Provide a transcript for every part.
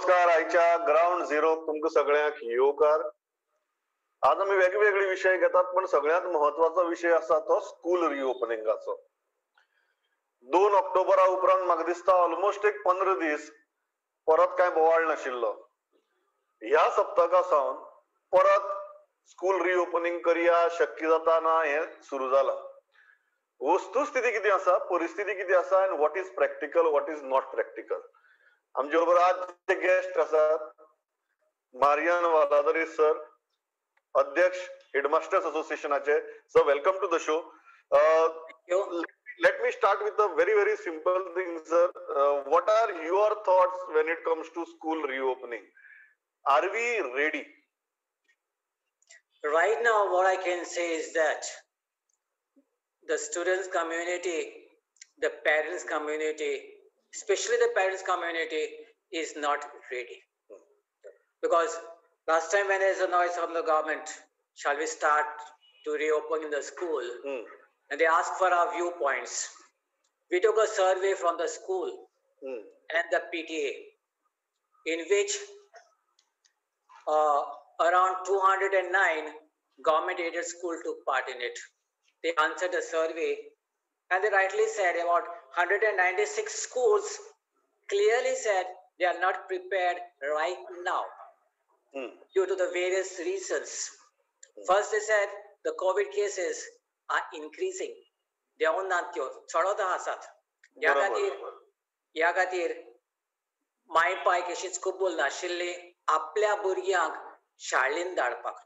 नमस्कार. आयच्या ground zero तुमकां सगळ्यांक येवकार. आज आमी वेगवेगळे विशय घेतात, पण सगळ्यांत महत्वाचो विशय आसा तो स्कूल रिओपनिंगाचो. 2 ऑक्टोबरा उपरांत म्हाका दिसता ऑलमोस्ट एक 15 दीस परत कांय बोवाळ नाशिल्लो. ह्या सप्तका सावन परत स्कूल रिओपनिंग करया शक्य जाता ना हें सुरू जालां. वस्तुस्थिती कितें आसा, परिस्थिती कितें आसा, and what is practical, what is not practical. आमचे बरोबर आज जे गेस्ट आसात मारियन वालादरी सर, अध्यक्ष headmasters असोसिएशनाचे. Sir, welcome to the show. Let me start with a very very simple thing, sir. What are your thoughts when it comes to school reopening? Are we ready? Right now, what I can say is that the students community, the parents community, especially the parents community, is not ready. Because last time when there is a noise from the government, shall we start to reopen in the school? And they asked for our viewpoints. We took a survey from the school and the PTA, in which around 209 government aided school took part in it. They answered the survey and they rightly said about 196 schools clearly said they are not prepared right now due to the various reasons. First, they said the COVID cases are increasing. देंवून नात त्यो, चडत आसात. ह्या खातीर माय पायक अशीच कबूल नाशिल्ली आपल्या भुरग्यांक शाळेन धाडपाक.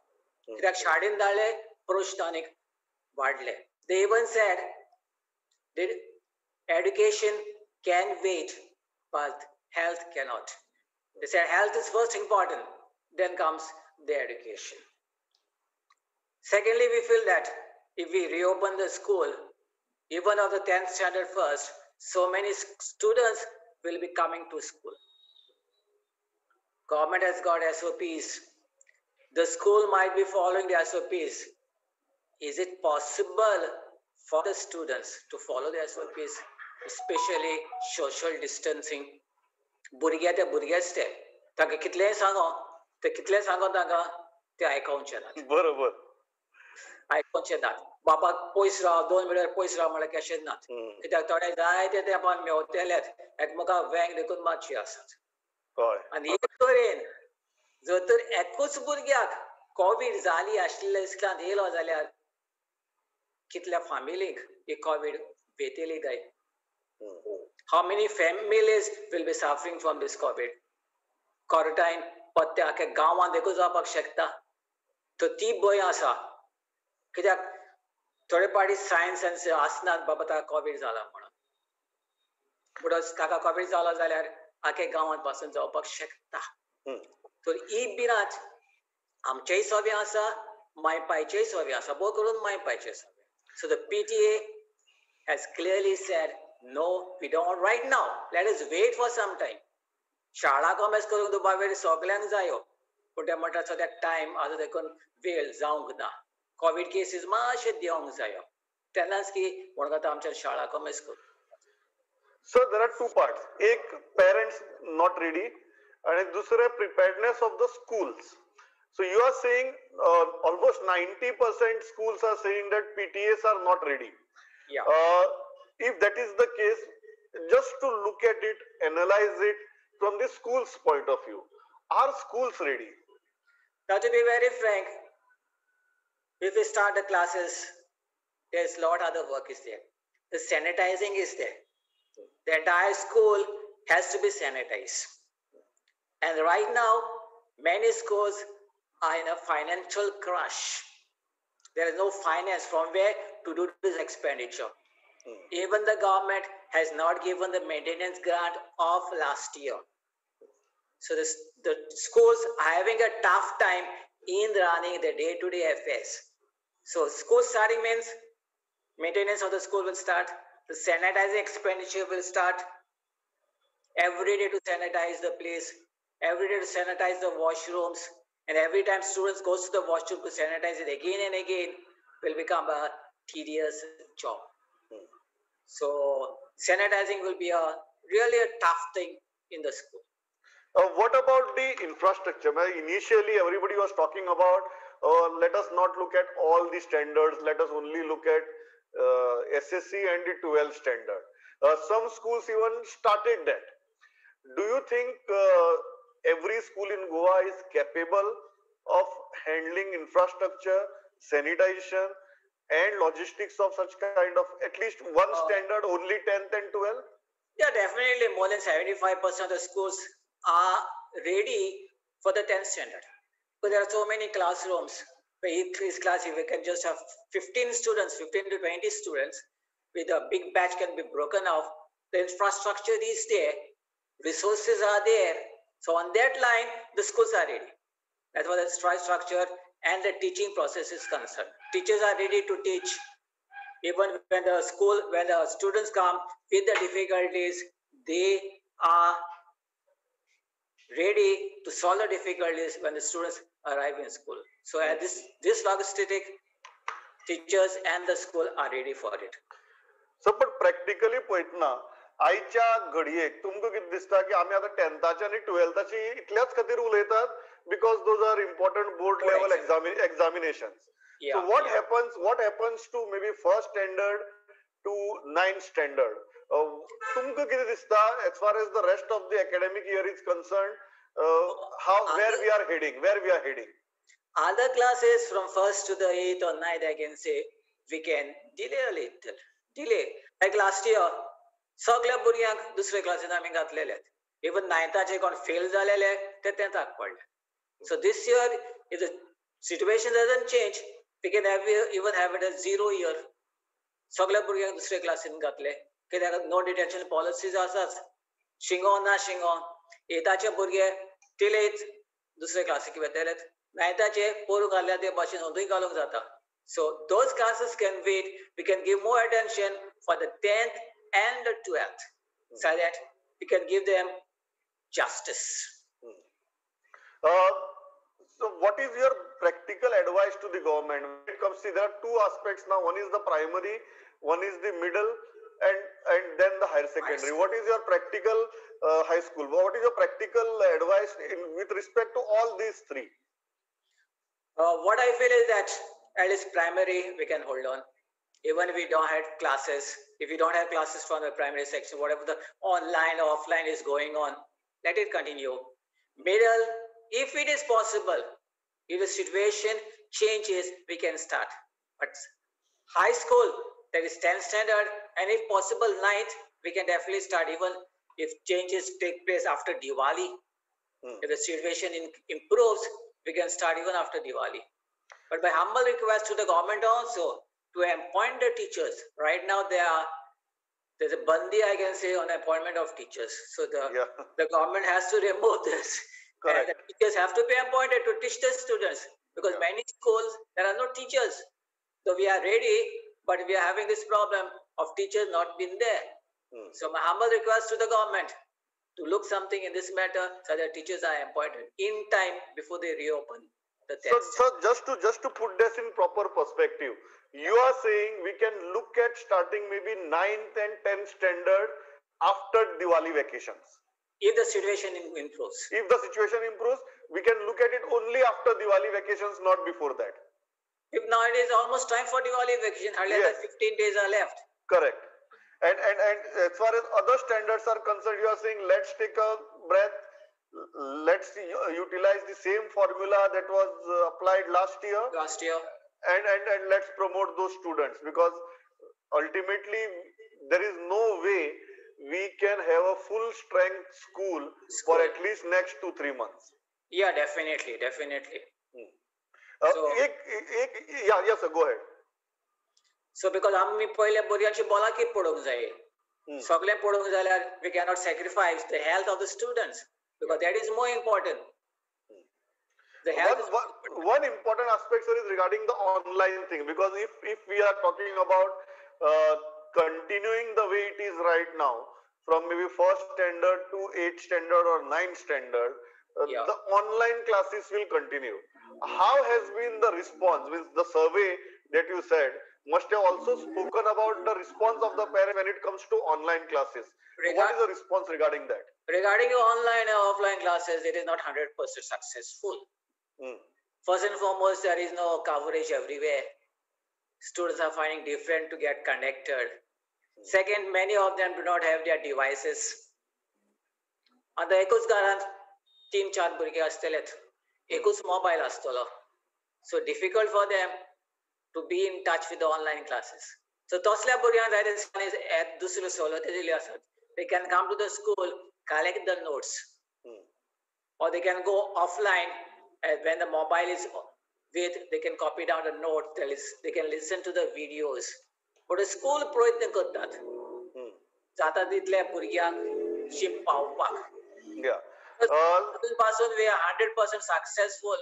कित्याक शाळेन धाडले प्रश्न आनीक वाडले. They even said that education can wait, but health cannot. They said health is first important, then comes the education. Secondly, we feel that if we reopen the school, even of the 10th standard first, so many students will be coming to school. Government has got SOPs. The school might be following the SOPs. Is it possible for the students to follow the SOPs, especially social distancing? भुरगे ते भुरगेच ते, तांकां कितलेंय सांगो, ते कितलें सांगो तांकां ते आयकोवचे नात. बरोबर, आयकोवचे नात. बापाक पयस राव, 2 मिटर पयस राव म्हळ्यार कशेंच नात. कित्याक थोडे जायते ते आपण मेवतेलेच एकमेका वेंग देखून मातशी आसात. आनी एक तरेन जर तर एकूच भुरग्याक कोवीड जाली आशिल्ल्या इस्कुलांत येयलो जाल्यार कितल्या फामिलीक ही कोवीड वेतेली काय? How many families will be suffering from this COVID? Quarantine पत्ते आख्या गांवांत देखून जावपाक शकता. तर ती भंय आसा. कित्याक थोडे पाटी सायन्स आसनात बाबा ताका कोवीड जाला म्हणून, म्हणून ताका कोवीड जाला जाल्यार आख्या गांवांत पासून जावपाक शकता. तर ही भिरांत आमचेय सवे आसा, माय पायचेय सवे आसा, भोव करून माय पायचे सवे. So the PTA has clearly said, no, we don't right now. Let us wait for some time. शाळा कॉमेस करूंक दुबावेर सगल्यांक जायो, पूण ते म्हणटा सद्याक टायम आतां देखून वेळ जावंक ना. कोवीड केसीस मातशे देंवंक जायो, तेन्नाच की म्हणून आतां आमच्या शाळा कॉमेस करूं. Sir, there are 2 parts. एक, पेरंट्स not ready, आणि दुसरे preparedness of the schools. So you are saying almost 90% schools are saying that PTAs are not ready. Yeah. If that is the case, just to look at it, analyze it from the school's point of view, are schools ready? Now, to be very frank, if we start the classes, there's a lot other work is there. The sanitizing is there. The entire school has to be sanitized. And right now, many schools are in a financial crush. There is no finance from where to do this expenditure. Even the government has not given the maintenance grant of last year. So the schools are having a tough time in running the day-to-day affairs. So school starting means maintenance of the school will start, the sanitizing expenditure will start, every day to sanitize the place, every day to sanitize the washrooms, and every time students goes to the washroom to sanitize it again and again will become a tedious job. So sanitizing will be a really a tough thing in the school. What about the infrastructure? Initially, everybody was talking about let us not look at all the standards, let us only look at SSC and the 12th standard. Some schools even started that. Do you think every school in Goa is capable of handling infrastructure, sanitization and logistics of such kind of at least one standard, only 10th and 12th? Yeah, definitely more than 75% of schools are ready for the 10th standard. Because there are so many classrooms. For each class, if we can just have 15 students, 15 to 20 students, with a big batch can be broken off. The infrastructure is there, resources are there. So on that line, the schools are ready. That's what the infrastructure and the teaching process is concerned. Teachers are ready to teach. Even when the school, when the students come with the difficulties, they are ready to solve the difficulties when the students arrive in school. So this logistic, teachers and the school are ready for it. So, but practically पळयतना आयच्या घडयेक तुमकां कितें दिसता की आमी आतां 10थाची आनी 12थाची इतल्याच खातीर उलयतात because those are important board level examinations. Yeah, so what happens to maybe first standard to 9th standard? तुमकां कितें दिसता as far as the rest of the academic year is concerned, where we are heading? Other classes from 1st to the 8th or 9th, I can say we can delay a little. Delay. Like last year, सगळ्या भुरग्यांक दुसऱ्या क्लासीन आमी घातलेले. Even 9थाचे कोण fail जालेले ते 10थाक पडले. So this year, if the situation doesn't change, we can have even have it a 0 year. सगळ्या भुरग्यांक दुसऱ्या क्लासीन घातले. कित्याक नो डिटेन्शन पॉलिसीज आसाच. शिंगो ना शिंगो एताचे भुरगे टिलेच दुसऱ्या क्लासीक वेतले, 9थाचे पोरू घातल्या ते भाशेन अंदूय घालूंक जाता. So those classes can wait. We can give more attention for the 10th and the 12th, so that we can give them justice. So what is your practical advice to the government? When it comes to, there are two aspects now. One is the primary, one is the middle, and then the higher secondary. What is your practical high school? What is your practical advice with respect to all these three? What I feel is that at least primary, we can hold on. Even if we don't have classes, if we don't have classes from the primary section, whatever the online or offline is going on, let it continue. Middle, if it is possible, if the situation changes, we can start. But high school, that is 10th standard, and if possible 9th, we can definitely start even if changes take place after Diwali. If the situation improves, we can start even after Diwali. But my humble request to the government also to appoint the teachers. Right now there's a bandi, I can say, on appointment of teachers. So the government has to remove this. Correct. And the teachers have to be appointed to teach the students, because many schools, there are no teachers. So we are ready, but we are having this problem of teachers not being there. So my humble request to the government to look something in this matter so that teachers are appointed in time before they reopen the test. So just to put this in proper perspective, you are saying we can look at starting maybe 9th and 10th standard after Diwali vacations. If the situation improves. If the situation improves, we can look at it only after Diwali vacations, not before that. If now it is almost time for Diwali vacation, hardly 15 days are left. Correct. And as far as other standards are concerned, you are saying let's take a breath, let's utilize the same formula that was applied last year. Last year. And let's promote those students, because ultimately there is no way we can have a full strength school for at least next 2-3 months. Yeah, definitely, definitely. Yes, sir, go ahead. So because आमी पयले भुरग्यांची बोलाकी पडोवंक जाय, सगळें पडोवंक जाल्यार we cannot sacrifice the health of the students, because that is more important. The health one important aspect, sir, is regarding the online thing, because if we are talking about continuing the way it is right now, from maybe first standard to 8th standard or 9th standard, the online classes will continue. How has been the response? Means the survey that you said must have also spoken about the response of the parent when it comes to online classes. What is the response regarding that? Regarding online and offline classes, it is not 100% successful. First and foremost, there is no coverage everywhere. Students are finding different to get connected. Second, many of them do not have their devices. आतां एकूच घरांत 3-4 भुरगे आसतलेच, एकूच mobile आसतलो. So difficult for them to be in touch with the online classes. So तसल्या भुरग्यांक जाय ते दुसऱ्यो सवलती दिल्ल्यो आसात. They can come to the school, collect the notes, or they can go offline and when the mobile is with, they can copy down the note, they can listen to the videos. But the school प्रयत्न करतात जाता तितल्या भुरग्यांक ship पावपाक. पासून we are 100% successful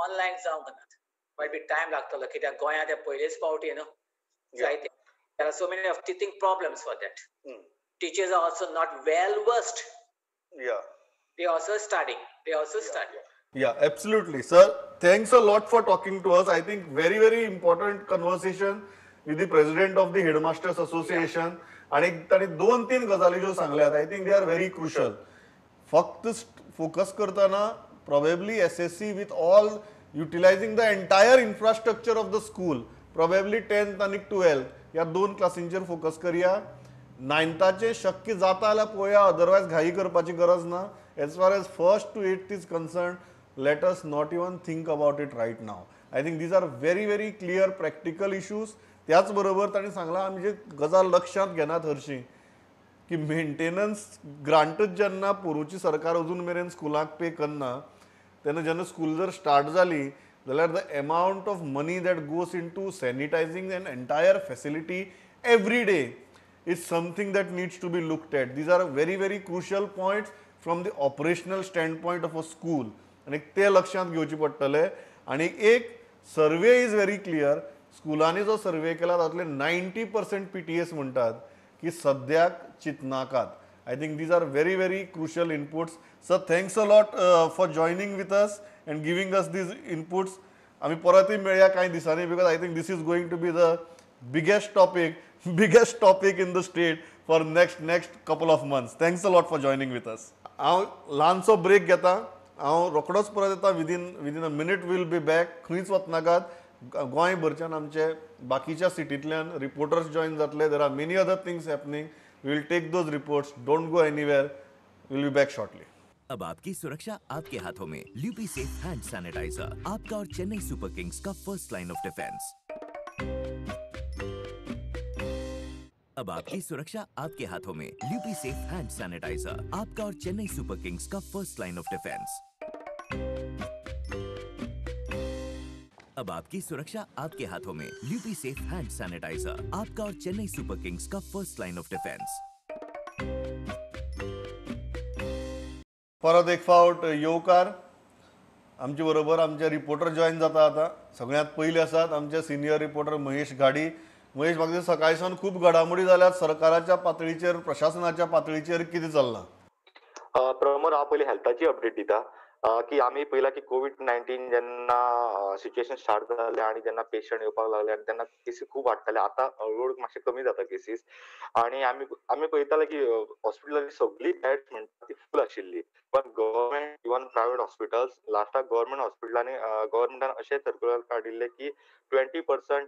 online जावंक नात. Might बी time लागतलो कित्याक गोंयांत पयलेच फावटी न्हू जायते. There are so many of teething problems for that. Teachers are also not well versed. They also studying. They also study. Yeah, absolutely, sir. Thanks a lot for talking to us. I think very, very important conversation with the president of the Headmasters Association. आणि ताणी 2-3 गजाली ज्यो सांगल्यात, I think they are very crucial. फक्त focus करताना probably SSC with all utilizing the entire infrastructure of the school, probably 10th आनी 12th ह्या 2 क्लासींचेर focus करया. 9थाचें शक्य जाता जाल्यार पळोवया, अदरवायज घाई करपाची गरज ना. As far as 1st to 8th is concerned, let us not even think about it right now. I think these are very very clear practical issues. त्याच बरोबर तांणी सांगलां आमी जे गजाल लक्षांत घेनात हरशीं की मेंटेनन्स ग्रांटच जेन्ना पोरूची सरकार अजून मेरेन स्कुलांक पे करना, तेन्ना जेन्ना स्कूल जर स्टार्ट जाली जाल्यार the amount of money that goes into sanitizing an entire facility every day is something that needs to be looked at. These are very very crucial points from the operational standpoint of a school. आनी ते लक्षांत घेवचे पडटले. आनी एक survey is very clear, स्कुलांनी जो survey केला तातूंतले 90% PTS म्हणटात की सद्याक चिंतनाकात. I think these are very very crucial inputs. Sir, thanks a lot for joining with us and giving us these inputs. आमी परतूय मेळया कांय दिसांनी, because I think this is going to be the biggest topic in the state for next couple of months. Thanks a lot for joining with us. हांव ल्हानसो break घेता, हांव रोखडोच परत येता. Within a minute will be back. खंयच वचनाकात. गोंयभरच्यान आमचे बाकीच्या सिटींतल्यान रिपोर्टर्स जॉयन जातले. There are many other things happening. We will take those reports. Don't go anywhere. Will be back shortly. अब आपकी सुरक्षा आपके हाथों में. ल्यूपी सेफ हैंड सैनिटाइजर, आपका और चेन्नई सुपर किंग्स का फर्स्ट लाइन ऑफ डिफेंस. अब आपकी सुरक्षा आपके हाथों में. ल्यूपी सेफ हैंड सैनिटाइजर, आपका और चेन्नई सुपर किंग्स का फर्स्ट लाइन ऑफ डिफेंस. अब आपकी सुरक्षा आपके हाथों में. ल्यूपी सेफ हैंड सैनिटाइजर, आपका और चेन्नई सुपर किंग्स का फर्स्ट लाइन ऑफ डिफेंस. परत एक फावट येवकार. आमचे बरोबर आमचे रिपोर्टर जॉयन जाता आतां. सगळ्यांत पयले आसात आमचे सिनियर रिपोर्टर महेश घाडी. महेश, म्हाका सकाळी सावन खूब घडामोडी जाल्यात सरकाराच्या पातळीचेर, प्रशासनाच्या पातळीचेर. कितें चल्लां? प्रमोद, हांव पयलीं हेल्थाची अपडेट दिता की आमी पळयलां की कोवीड-19 जेन्ना सिच्युएशन स्टार्ट जालें आनी जेन्ना पेशंट येवपाक लागले आनी तेन्ना केसी खूब वाडटाले. आतां हळूहळू मातशें कमी जाता केसीस आनी आमी पळयताले की हॉस्पिटलाची सगळी बेड्स म्हणटा ती फूल आशिल्ली. पण गव्हर्मेंट इवन प्रायवेट हॉस्पिटल्स लास्टाक गव्हर्मेंट हॉस्पिटलांनी गव्हर्मेंटान अशें सर्क्युलर काडिल्लें की 20%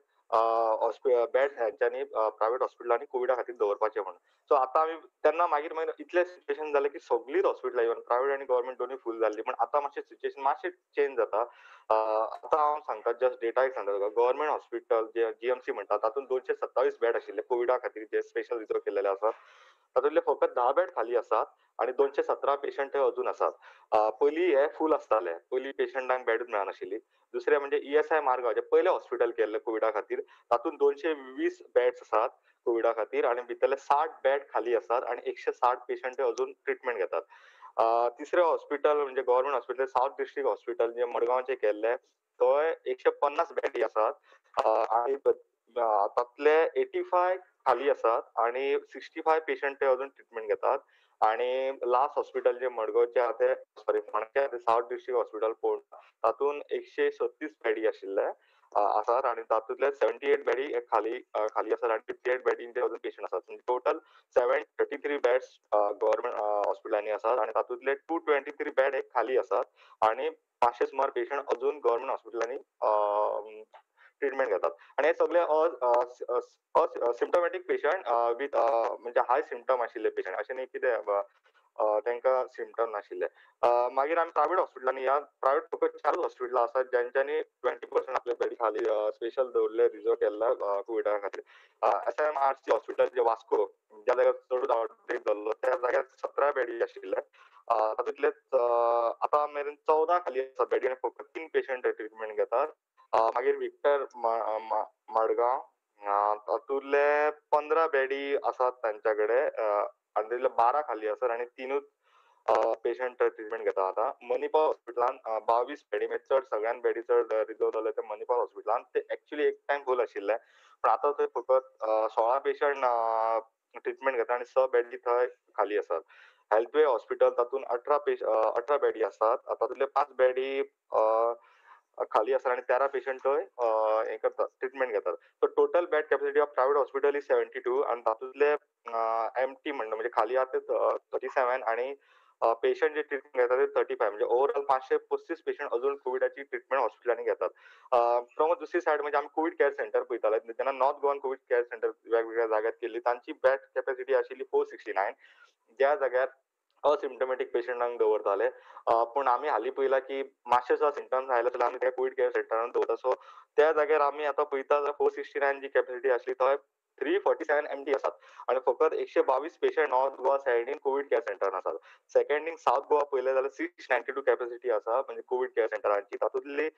बेड्स हेंच्यांनी प्रायवेट हॉस्पिटलांनी कोविडा खातीर दवरपाचे म्हणून. सो आतां आमी तेन्ना मागीर मागीर इतलें सिच्युएशन जालें की सगळींच हॉस्पिटलां इवन प्रायवेट आनी गव्हर्मेंट दोनूय फूल जाल्लीं. पण आतां मातशें सिच्युएशन मातशें चेंज जाता. आतां हांव सांगता, जस्ट डेटा एक सांगता तुका. गव्हर्मेंट हॉस्पिटल जे GMC म्हणटा तातूंत 227 बेड आशिल्ले कोविडा खातीर जे स्पेशल रिजर्व केल्लेले आसा. तातूंतले फकत 10 बेड खाली आसात आनी 217 पेशंट थंय अजून आसात. पयलीं हे फूल आसताले, पयलीं पेशंटांक बेडूच मेळनाशिल्ली. दुसरें म्हणजे ESI Margao जें पयलें हॉस्पिटल केल्लें कोविडा खातीर तातूंत 220 बेड्स आसात कोविडा खातीर आनी भितरले 60 बेड खाली आसात आनी 160 पेशंट अजून ट्रिटमेंट घेतात. तिसरें हॉस्पिटल म्हणजे government hospital south district hospital जें मडगांवचें केल्लें थंय 150 बेडी आसात आनी तातले 85 खाली आसात आनी 65 पेशंट थंय अजून ट्रिटमेंट घेतात. आणि लास्ट हॉस्पिटल जे मडगांवचे आहा ते सॉरी फोंड्याचे आहा ते सावथ डिस्ट्रिक्ट हॉस्पिटल पोंडा तातूंत 136 बेडी आशिल्ले आसात आनी तातूंतले 78 बेडी खाली खाली आसात आनी 58 बेडींचे अजून पेशंट आसात. म्हणजे टोटल 733 बेड्स गव्हर्मेंट हॉस्पिटलांनी आसात आनी तातूंतले 223 बेड हे खाली आसात आनी 500 सुमार पेशंट अजून गव्हर्मेंट हॉस्पिटलांनी ट्रिटमेंट घेतात. आनी हे सगळे सिम्टोमॅटीक पेशंट विथ म्हणजे हाय सिम्टम आशिल्ले पेशंट, अशें न्ही कितें तांकां सिम्टम नाशिल्ले. मागीर आमी प्रायवेट हॉस्पिटलांनी ह्या प्रायवेट फकत 4 हॉस्पिटलां आसात ज्यांच्यांनी 20% आपले बेड खाली स्पेशल दवरले, रिजर्व केल्ले कोविडा खातीर. SMRC hospital जे वास्को ज्या जाग्यार चडूच आवटब्रेक जाल्लो त्या जाग्यार 17 बेडी आशिल्ले, तातूंतले आतां मेरेन 14 खाली आसात बेडी आनी फकत 3 पेशंट ट्रिटमेंट घेतात. मागीर विक्टर मडगांव तातूंतले 15 बेडी आसात तांच्या कडेन आनी तितले 12 खाली आसात आनी 3 पेशंट ट्रिटमेंट घेता. आतां मणिपाल हॉस्पिटलान 22 बेडी, म्हणजे चड सगळ्यान बेडी चड रिजर्व जाले ते मणिपाल हॉस्पिटलान, ते एक्चुअली एक टायम फूल आशिल्ले पण आतां थंय फकत 16 पेशंट ट्रिटमेंट घेता आनी 6 बेडी थंय खाली आसात. हेल्थवे हॉस्पिटल तातूंत 18 बेडी आसात, तातूंतले 5 बेडी खाली आसात आनी 13 पेशंट थंय हें करतात, ट्रिटमेंट घेतात. So total bed capacity of private hospital is 72 आनी तातूंतले एमटी म्हणटा म्हणजे खाली आहा ते 37 आनी पेशंट जे ट्रिटमेंट घेतात ते 35, म्हणजे ओवरऑल 535 पेशंट अजून कोविडाची ट्रिटमेंट हॉस्पिटलांनी घेतात. प्रमोद, दुसरी सायड म्हणजे आमी कोविड केअर सेंटर पळयताले तेन्ना North Goan Covid care centre वेगवेगळ्या जाग्यार केल्ली, तांची बेड कॅपॅसिटी आशिल्ली 469, ज्या जाग्यार असिम्टोमॅटीक पेशंटांक दवरताले. पूण आमी हालीं पळयलां की मातशे सुद्दां सिम्टम्स आयले जाल्यार आमी त्या कोविड केअर सेंटरान दवरता. सो त्या जाग्यार आमी आतां पळयता जाल्यार 469 जी कॅपॅसिटी आसली थंय 347 एमटी आसात आनी फकत 122 पेशंट नॉर्थ गोवा सायडीन कोविड केअर सेंटरान आसात. सेकंड थिंग, सावथ गोवा पळयलें जाल्यार 692 कॅपॅसिटी आसा म्हणजे कोविड केअर सेंटरांची, तातूंतली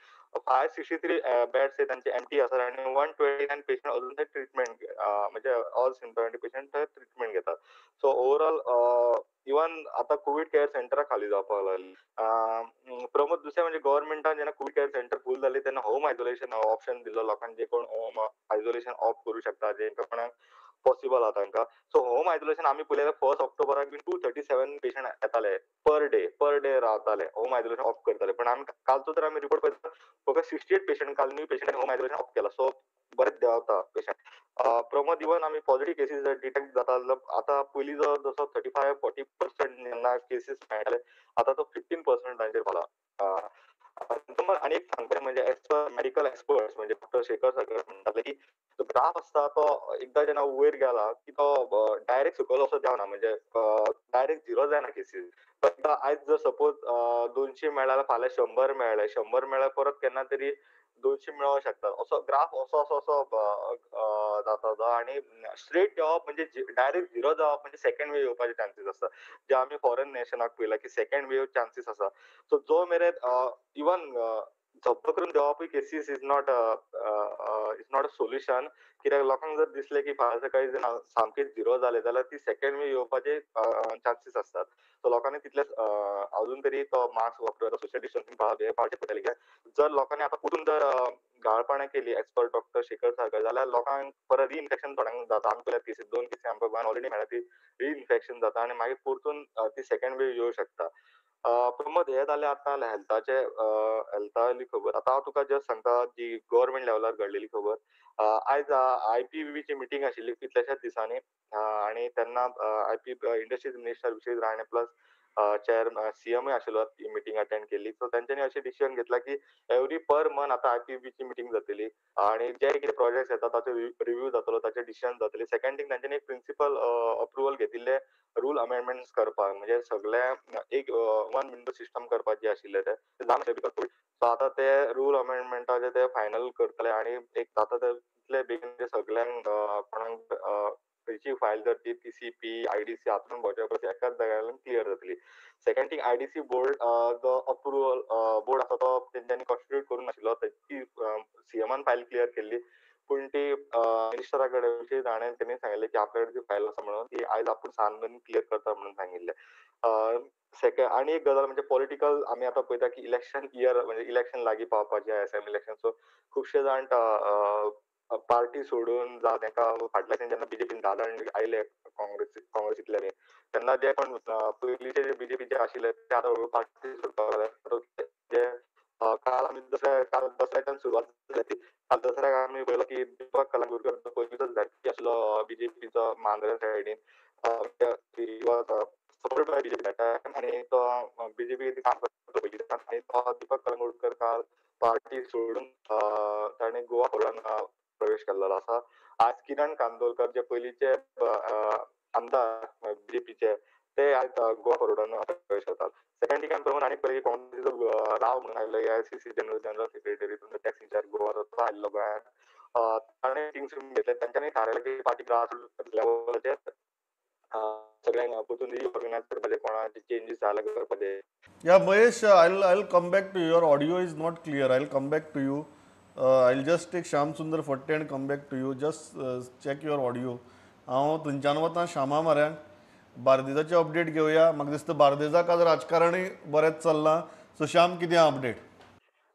563 बेड्स हे तांचे एमटी आसात आनी 129 पेशंट अजून थंय ट्रिटमेंट म्हणजे ऑल सिम्टोमॅटीक पेशंट थंय ट्रिटमेंट घेतात. सो ओवरऑल इवन आतां कोविड केअर सेंटरां खाली जावपाक लागली. प्रमोद, दुसरें म्हणजे गव्हर्मेंटान जेन्ना कोविड केअर सेंटर फूल जाली तेन्ना होम आयसोलेशन ऑप्शन दिल्लो लोकांक, जे कोण होम आयसोलेशन ऑप्ट करूं शकता, जेंकां कोणाक पॉसिबल आहा तांकां. सो होम आयसोलेशन आमी पळयलें 1 ऑक्टोबराक बीन 237 पेशंट येताले पर डे रावताले, होम आयसोलेशन ऑप्ट करताले. पण आमी कालचो तर आमी रिपोर्ट पळयता फकत 68 पेशंट काल new patient home isolation opt केला. सो बरेच देंवता पेशंट. प्रमोद, इवन आमी पॉझिटिव्ह केसीस डिटेक्ट जाता आतां पयलीं जो जसो 35-40% जेन्ना केसीस मेळटाले आतां तो 15% तांचेर पावला. आनी एक सांगता म्हणजे एज पर मेडिकल एक्सपर्ट्स म्हणजे डॉक्टर शेखर सगळे म्हणटाले की जो ग्राफ आसता तो एकदां जेन्ना वयर गेला की तो डायरेक्ट सकयल असो देंवना, म्हणजे डायरेक्ट झिरो जायना केसीस. एकदां आयज जर सपोज 200 मेळ्ळे जाल्यार फाल्यां 100 मेळ्ळे, 100 मेळ्ळे परत केन्ना तरी 200 मेळोंक शकता. असो ग्राफ असो असो असो जाता तो आनी स्ट्रेट देंवप म्हणजे डायरेक्ट झिरो जावप म्हणजे सेकंड वेव येवपाचे चान्सीस आसा, जे आमी फॉरेन नेशनाक पळयला की सेकंड वेव चान्सीस आसा. सो जो मेरेन इवन जप्प करून देंवपूय cases is not a solution, कित्याक लोकांक जर दिसलें की फाल्यां सकाळीं जर सामकें झिरो जालें जाल्यार ती सेकंड वेव येवपाचे चान्सीस आसतात. सो लोकांनी तितलेच अजून तरी तो मास्क वापरप, सोशल डिस्टन्सिंग पाळप हें पाळचें पडटलें. कित्याक जर लोकांनी आतां परतून जर गाळपणां केली as per doctor Shekhar Sarkar जाल्यार लोकांक परत रिइन्फेक्शन थोड्यांक जाता. आमी पळयल्यार केसीस 2 केसी आमकां गोंयांत ऑलरेडी मेळ्ळ्या ती रिइन्फेक्शन जाता आनी मागीर परतून ती सेकंड वेव येवं शकता. प्रमोद, हे जालें आतां हेल्थाचे हेल्थाली खबर. आतां हांव तुका जस्ट सांगता जी गव्हर्मेंट लेवलार घडलेली खबर. आयज IPPB ची मिटींग आशिल्ली कितल्याशाच दिसांनी आनी तेन्ना industries minister Vishwajit Rane plus chair CM आशिल्लो ती मिटींग अटेंड केली. सो तेंच्यांनी अशें डिसिजन घेतला की एवरी पर मंथ आतां IPPB ची मिटींग जातली आनी जे कितें प्रोजेक्ट्स येता ताचो रिव्यू जातलो, ताचे डिसिजन जातले. सेकंड थिंग, तेंच्यांनी एक प्रिंसिपल अप्रुवल घेतिल्ले रूल अमेंडमेंट्स करपाक, म्हणजे सगळे एक वन विंडो सिस्टम करपाची आशिल्ले ते जावंक because. सो आतां ते रूल अमेंडमेंटाचे ते फायनल करतले आनी एक जाता तितले बेगीन सगळ्यांक कोणाक खंयची फायल जर ती TCP IDC हातून भोंवचे परस एकाच जाग्यार क्लियर जातली. सेकंड थिंग, IDC board जो अप्रुवल बोर्ड आसा तो तेंच्यांनी कॉन्स्टिट्यूट करूंक नाशिल्लो, ती CMन फायल क्लियर केल्ली पूण ती मिनिस्टरा कडेन विशय राणे तेणी सांगिल्लें की आपल्या कडेन ती फायल आसा म्हणून ती आयज आपूण 7 मेरेन क्लियर करता म्हणून सांगिल्लें. सेकंड आनी एक गजाल म्हणजे पॉलिटिकल, आमी आतां पळयता की इलेक्शन इयर म्हणजे इलेक्शन लागीं पावपाचें असेंब्ली इलेक्शन. सो खुबशे जाण पार्टी सोडून जावं तांकां फाटल्यान जेन्ना बीजेपीन 10 जाण आयले काँग्रेसींतले बी तेन्ना जे कोण पयलींचे जे बीजेपीचे आशिल्ले ते आतां पार्टी सोडपाक लागले. जे काल आमी काल दसऱ्याच्यान सुरवात जाली. काल दसऱ्याक आमी पळयलो की दीपक कलंगूटकर पयलींच धाडपी आसलो बीजेपीचो मांद्रे सायडीन, support by BJP that time, आनी तो बीजेपी काम करता पयलींच्यान. आनी तो दीपक कलंगूटकर काल पार्टी सोडून ताणें गोवा फॉरवर्डान प्रवेश केल्लो आसा. आज किरण कांदोलकर जे पयलींचे आमदार बीजेपीचे ते आज गोवा फॉरवर्डान प्रवेश करतात. सेकंड ठिकाण प्रमाण आनी पयलीं काँग्रेसीचो राव म्हणून आयिल्लो AICC general secretary tax incharge Goa तो आयिल्लो गोंयांत. ताणें थिंग्स घेतले, तांच्यांनी थारायलें की पार्टी ग्रास लेवलाचेर सगळ्यांक परतून रिऑर्गनायज करपाचें, कोणाचे चेंजीस जाल्यार करपाचे. Yeah Mahesh, I will come back to you. Your audio is not clear. I will come back to you. I will just take Shyam Sundar Phadte and come back to you. Just check your audio. हांव थंयच्यान वता श्यामा म्हऱ्यांत, बार्देजाची update घेवया. म्हाका दिसता बार्देजाक आज राजकारणूय बरेंच चल्लां. सो श्याम, कितें अपडेट?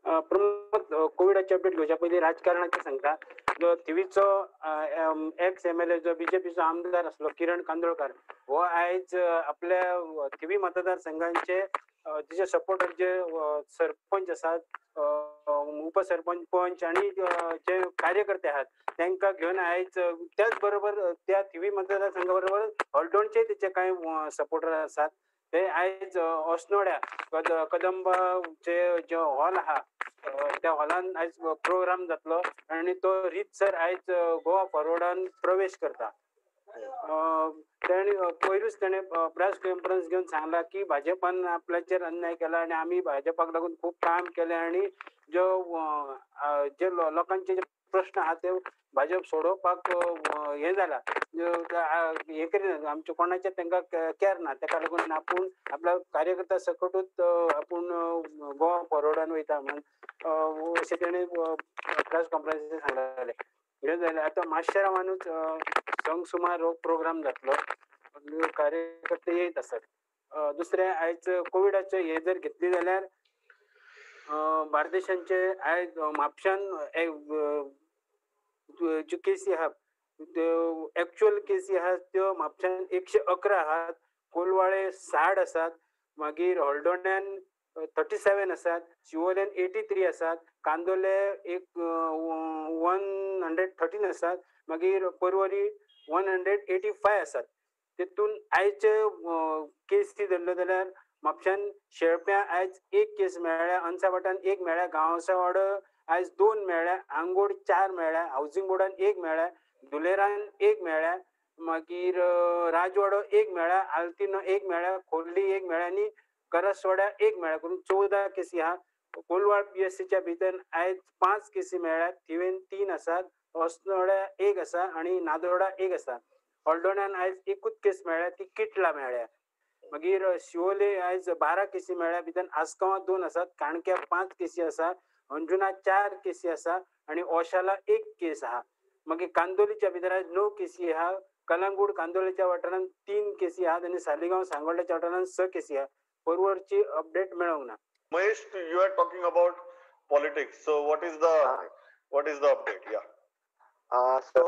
प्रमोद, कोविडाची अपडेट घेवच्या पयलीं राजकारणाचें सांगता. जो थिवीचो एक्स MLA जो बीजेपीचो आमदार आसलो किरण कांदोळकर हो आयज आपल्या थिवी मतदारसंघांचे तिचे सपोर्टर जे सरपंच आसात, उपसरपंच, पंच आनी जे कार्यकर्ते आहात तांकां घेवन आयज त्याच बरोबर त्या थिवी मतदारसंघा बरोबर हळदोणचे तेचे कांय सपोर्टर आसात ते आयज अस्नोड्या कदंबाचे जे हॉल आहा त्या हॉलान आयज प्रोग्राम जातलो आनी तो रीतसर आयज गोवा फॉरवर्डान प्रवेश करता. तेणे पयरूच तेणे प्रेस कॉन्फरन्स घेवन सांगला की भाजपान आपल्याचेर अन्याय केला आनी आमी भाजपाक लागून खूब काम केलें आनी ज्यो जे लोकांचे जे प्रश्न आहा ते भाजप सोडोवपाक हें जाला, हें करिना, आमचे कोणाचें तांकां कॅर ना, ताका लागून आपूण आपल्या कार्यकर्ता सकटूच आपूण गोवा फॉरवर्डान वयता म्हणून अशें तेणें प्रेस कॉन्फरन्सीन सांगलें. हें जालें. आतां मातशेरावानूच संग सुमार हो प्रोग्राम जातलो, कार्यकर्ते येत आसात. दुसरें आयज कोविडाचे हे जर घेतली जाल्यार बार्देशांचे आयज म्हापशान ज्यो केसी आहा त्यो एक्चुअल केसी आहा त्यो म्हापशान 111 आहात, कोलवाळे 60 आसात, मागीर हळदोण्यान 37 आसात, शिवोल्यान 83 आसात, कांदोले एक 113 आसात, मागीर पर्वरी 185 आसात. तितून आयचे केसी धरल्यो जाल्यार म्हापशान शेळप्यां आयज 1 केस मेळ्ळ्या, अनसाभाटान 1 मेळ्ळ्या, गांवसावाडो आयज 2 मेळ्ळ्या, आंगोड 4 मेळ्ळ्या, हावजींग बोर्डान 1 मेळ्ळ्या, धुलेरान 1 मेळ्ळ्या, मागीर राजवाडो 1 मेळ्ळ्या, आल्तिनो 1 मेळ्ळ्या, खोर्ली 1 मेळ्ळ्या आनी करसवाड्या 1 मेळ्ळ्या, करून 14 केसी आहा. कोलवाळ PSCच्या भितर आयज 5 केसी मेळ्ळ्यात, थिवेन 3 आसात, अस्नोड्या 1 आसा आनी नादोडा 1 आसा. हळदोण्यान आयज 1 केस मेळ्ळ्या, ती किटला मेळ्ळ्या. मागीर शिवोले आयज 12 केसी मेळ्ळ्या, भितर आसगांवां 2 आसात, काणक्या 5 केसी आसा, अंजुना 4 केसी आसा आनी ओशाला 1 केस आहा. मागीर कांदोलीच्या भितर आयज 9 केसी आहा, कलंगूट कांदोलीच्या वाठारांत 3 केसी आहात आनी सालिगांव सांगोड्याच्या वाठारांत 6 केसी आहा. पर्वरची अपडेट मेळोंक ना. Mahesh, you are talking about politics, so what is the update? Yeah. So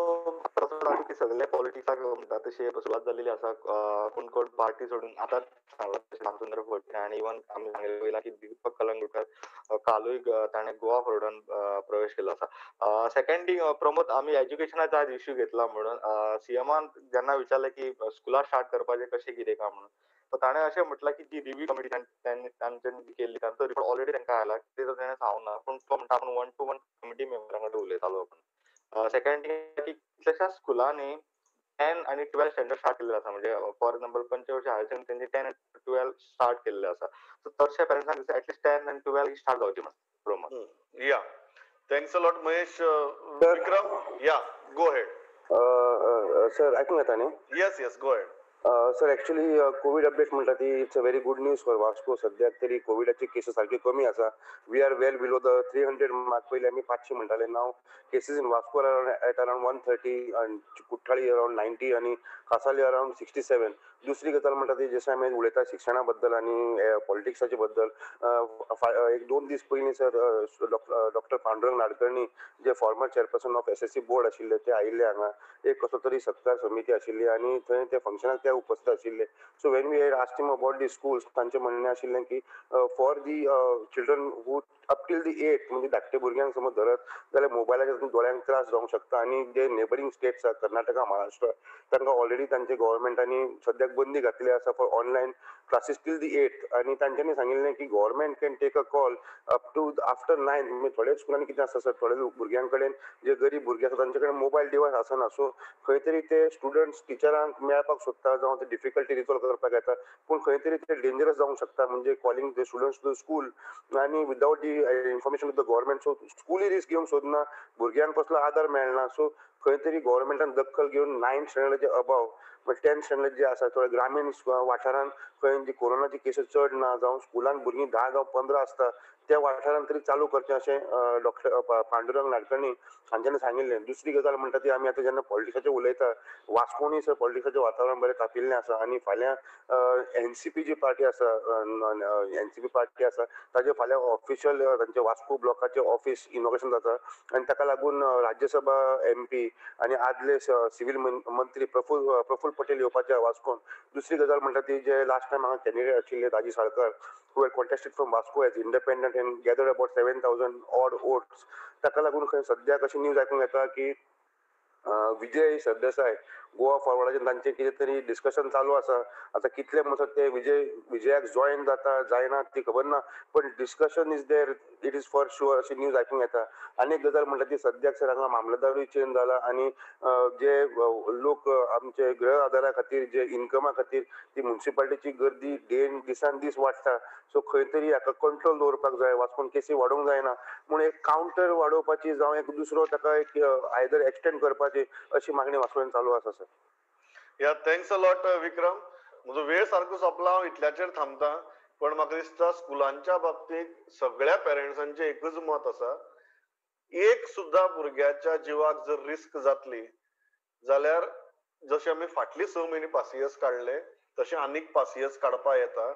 की सगळे पॉलिटिक्साक म्हणटा तशें सुरवात जाल्लेली आसा. कोण कोण पार्टी सोडून आतां सांगलां तशें रामचंद्र फडते आनी इवन आमी सांगलें पयलां की दीपक कलंगूटकर कालूय ताणें गोवा फॉरवर्डान प्रवेश केल्लो आसा. सेकंड थिंग प्रमोद, आमी एज्युकेशनाचो आज इश्यू घेतला म्हणून सीएमान जेन्ना विचारलें की स्कुलां स्टार्ट करपाचें कशें कितें काय म्हणून, सो ताणें अशें म्हटलां की जी रिव्यू कमिटी तांच्यांनी केल्ली तांचो रिपोर्ट ऑलरेडी तांकां आयला, ते ताणें सांगूंक ना, पूण तो म्हणटा आपूण 1 to 1 committee मेंबरां कडेन उलयतालो. आपण सेकंड थिंग की कितल्याशाच स्कुलांनी 10 आनी 12 स्टँडर्ड स्टार्ट केल्ले आसा, म्हणजे फॉर एक्झाम्पल पंचवर्षी हायर सेकंडरी तेंचे 10 आनी 12 स्टार्ट केल्ले आसा. सो चडशे पेरंट्सांक दिसता एटलिस्ट 10 आनी 12 स्टार्ट जावची म्हणून. Pramod, yeah, thanks a lot Mahesh. Vikram, yeah, go ahead. Sir आयकूंक येता न्ही? Yes yes, go ahead. Sir, actually covid update म्हणटा ती it's a very good news for Vasco. सद्याक तरी कोविडाचे केसीस सारखे कमी आसा. We are well below the 300 mark. पयलीं आमी 500 म्हणटाले, now cases in Vasco are at around 130 आनी कुठ्ठाळी अरावंड 90 आनी कासाली अरावंड 67. दुसरी गजाल म्हणटा ती जशें आमी उलयता शिक्षणा बद्दल आनी पॉलिटिक्साचे बद्दल, एक 2 दीस पयलीं sir doctor Pandurang Nadkarni J former chairperson of SSC board आशिल्ले ते आयिल्ले हांगा, एक कसो तरी सत्कार समिती आशिल्ली आनी थंय ते फंक्शनाक ते उपस्थित आशिल्ले. So when we asked him about the schools, तांचें म्हणणें आशिल्लें की for the children who up till the 8 म्हणजे धाकटे भुरग्यांक समज धरत जाल्यार मोबायलाच्या दोळ्यांक त्रास जावंक शकता आनी जे नेबरींग स्टेट्स आसा कर्नाटका, महाराष्ट्र, तांकां ऑलरेडी तांचे गव्हर्मेंटांनी सद्याक बंदी घातली आसा for online classes till the 8. आनी तांच्यांनी सांगिल्लें की government can take a call up to after 9. म्हणजे थोड्या स्कुलांनी कितें आसता सर, थोडे भुरग्यां कडेन जे गरीब भुरगे आसा तांचे कडेन मोबायल डिवायस आसना, सो खंय तरी ते स्टुडंट्स टिचरांक मेळपाक सोदता जावं ते डिफिकल्टी रिजॉल्व करपाक येता, पूण खंय तरी ते डेंजरस जावंक शकता. म्हणजे calling the students to school आनी without the information of the government, so स्कुलूय risk घेवंक सोदना, भुरग्यांक कसलो आदार मेळना. सो खंय तरी गव्हर्मेंटान दखल घेवन 9th स्टँडर्डाचे अबाव 10th standard जे आसा थोडे ग्रामीण वाठारांत खंय जी कोरोनाची केसीस चड ना जावं स्कुलान भुरगीं 10 जावं 15 आसता त्या वाठारांत तरी चालू करचें अशें डॉक्टर पांडुरंग नाडकर्णी हांच्यांनी सांगिल्लें. दुसरी गजाल म्हणटा ती आमी आतां जेन्ना पॉलिटिक्साचेर उलयता, वास्कोनी सर पॉलिटिक्साचें वातावरण बरें तापिल्लें आसा आनी फाल्यां एनसीपी जी पार्टी आसा, एनसीपी पार्टी आसा ताजें फाल्यां ऑफिशियल तांचे वास्को ब्लॉकाचें ऑफिस इनॉग्रेशन जाता आनी ताका लागून राज्यसभा एमपी आनी आदले सिवील मंत्री प्रफुल्ल पटेल येवपाचे वास्कोन. दुसरी गजाल म्हणटा ती जे लास्ट टायम हांगा कॅन्डिडेट आशिल्ले Raji Salkar, who had contested from Vasco as independent and gathered about 7,000 odd votes, ताका लागून खंय सद्याक अशी न्यूज आयकूंक येता की विजय सरदेसाय गोवा फॉरवर्डाचें तांचें कितें तरी डिस्कशन चालू आसा. आतां कितले म्हणसर ते विजयाक जॉयन जाता जायना ती खबर ना, पण discussion is there, it is for sure अशी न्यूज आयकूंक येता. आनी एक गजाल म्हणटा ती सद्याक सर हांगा मामलेदारूय चेंज जाला आनी जे लोक आमचे गृह आदारा खातीर जे इन्कमा खातीर ती म्युनिसिपालिटीची गर्दी डेन दिसान दीस वाडटा, सो खंय तरी हाका कंट्रोल दवरपाक जाय, वास्कोन केसी वाडोवंक जायना म्हूण एक कावंटर वाडोवपाची जावं एक दुसरो ताका एक आयदर एक्सटेंड करपाची अशी मागणी वास्कोन चालू आसा sir. Yeah, thanks a lot Vikram. म्हजो वेळ सारको सोंपला, हांव इतल्याचेर थांबता, पण म्हाका दिसता स्कुलांच्या बाबतींत सगळ्या पेरंट्सांचें एकूच मत आसा, एक सुद्दां भुरग्याच्या जिवाक जर रिस्क जातली जाल्यार जशें आमी फाटली 6 म्हयने पासियेस काडले तशें आनीक पासियेस काडपा येता.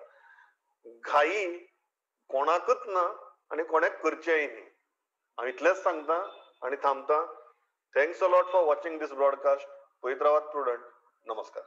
घाई कोणाकूच ना आनी कोणाक करचेंय न्ही. हांव इतलेंच सांगता आनी थांबता. Thanks a lot for watching this broadcast. पळयत रावात प्रुडंट. नमस्कार.